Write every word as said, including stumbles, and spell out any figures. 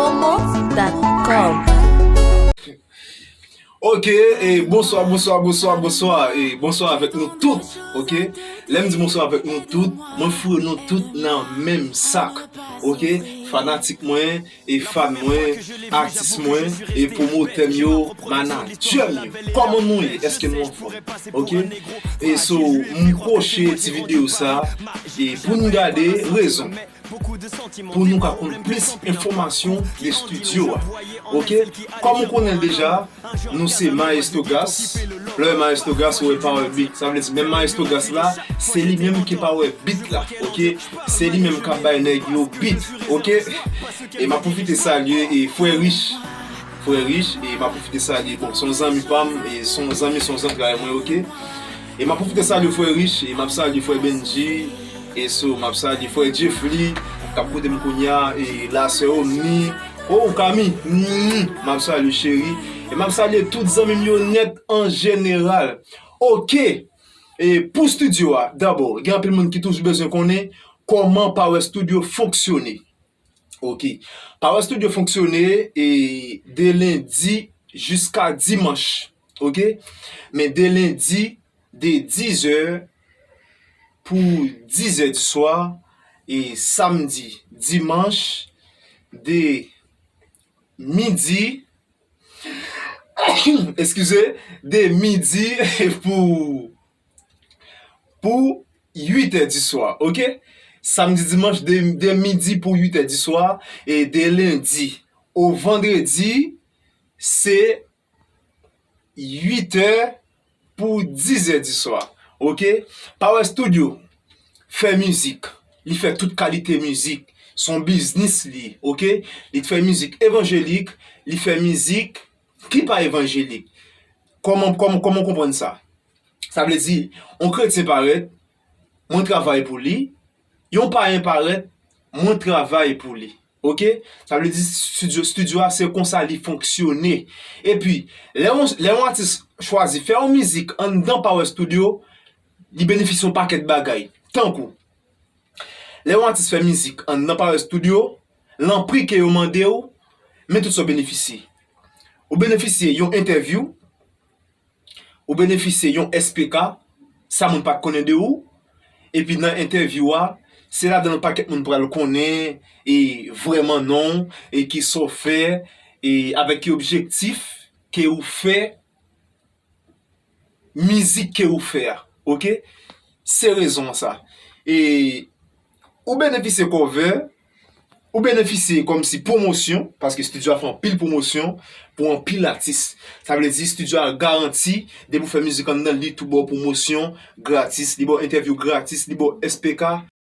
Omo dot com. Ok, e bonswa, bonswa, bonswa, bonswa, e bonswa avèk nou tout, ok? Lè m di bonswa avèk nou tout, mwen foure nou tout nan menm sak, ok? Fanatik mwen, e fan mwen, atis mwen, e pwomotè m yo, manadjè m yo. Kòman nou ye? Èske nou anfòm? Ok? E so, m pwoche ti videyo sa, e pou n gade rezon. Pou nou ka konn plis enfòmasyon de estidyo a. Ok? Kòm ou konnen l deja, nou se Maestro Gas. Lè Maestro Gas, ou wè Power Beat. Sa vle di, menm Maestro Gas la, se li menm ki Power Beat la. Ok? Se li menm k ap bay nèg yo beat. Ok? E m ap pwofite salye e frè Rich. Frè Rich, e m ap pwofite salye. Bon, se yon zanmi pa m, e se yon zanmi, se yon zantray mwen, ok? E m ap pwofite salye frè Rich, e m ap salye frè Benji, e so, m ap salye frè Jeffly, k ap koute m kounye a, e lasè Omni, o Kami, mm, m ap salye cheri, e m ap salye tout zanmi m yo nèt an jeneral. Ok, e pou estidyo a, dabò, gen anpil moun ki toujou bezwen konnen kòman Power Studio fonksyone. Ok. Power Studio fonksyone e de lendi jiska dimanch. Ok? Men de lendi de dizè pou dizè di swa e samdi, dimanch de midi, eskize, de midi pou pou uit è di swa, ok? Samdi, dimanch, de, de midi pou uit è di swa, e de lendi o vandredi, se uit è pou diz è di swa, ok? Power Studio fè mizik, li fè tout kalite mizik, se yon biznis li, ok? Li fè mizik evanjelik, li fè mizik ki pa evanjelik. Kòman, kòman, kòman w konprann sa? Sa vle di, yon kretyen parèt, mwen travay pou li, yon payen parèt, mwen travay pou li. Ok? Sa vle di, estidyo, estidyo a, se konsa li fonksyone. Epi, lè yon, lè yon atis chwazi fè yon mizik anndan Power Studio, li benefisye yon pakèt bagay. Tankou, lè yon atis fè mizik anndan Power Studio, lan pri ke yo mande w, men tout sa w benefisye. Ou benefisye yon entèvyou, ou benefisye yon S P K, sa moun pa t konnen de ou, epi nan entèvyou a, se ladan l pakèt moun pral konnen, e vrèman non w, e kisa w fè, e avèk ki objektif ke ou fè mizik ke ou fè a, ok? Se rezon an sa. E ou benefisye cover, ou benefisye kòmsi pwomosyon, paske estidyo a fè anpil pwomosyon pou anpil atis. Sa vle di, estidyo a garanti, depi w fè mizik anndan l, li tou ba w pwomosyon gratis, li ba w entèvyou gratis, li ba w S P K,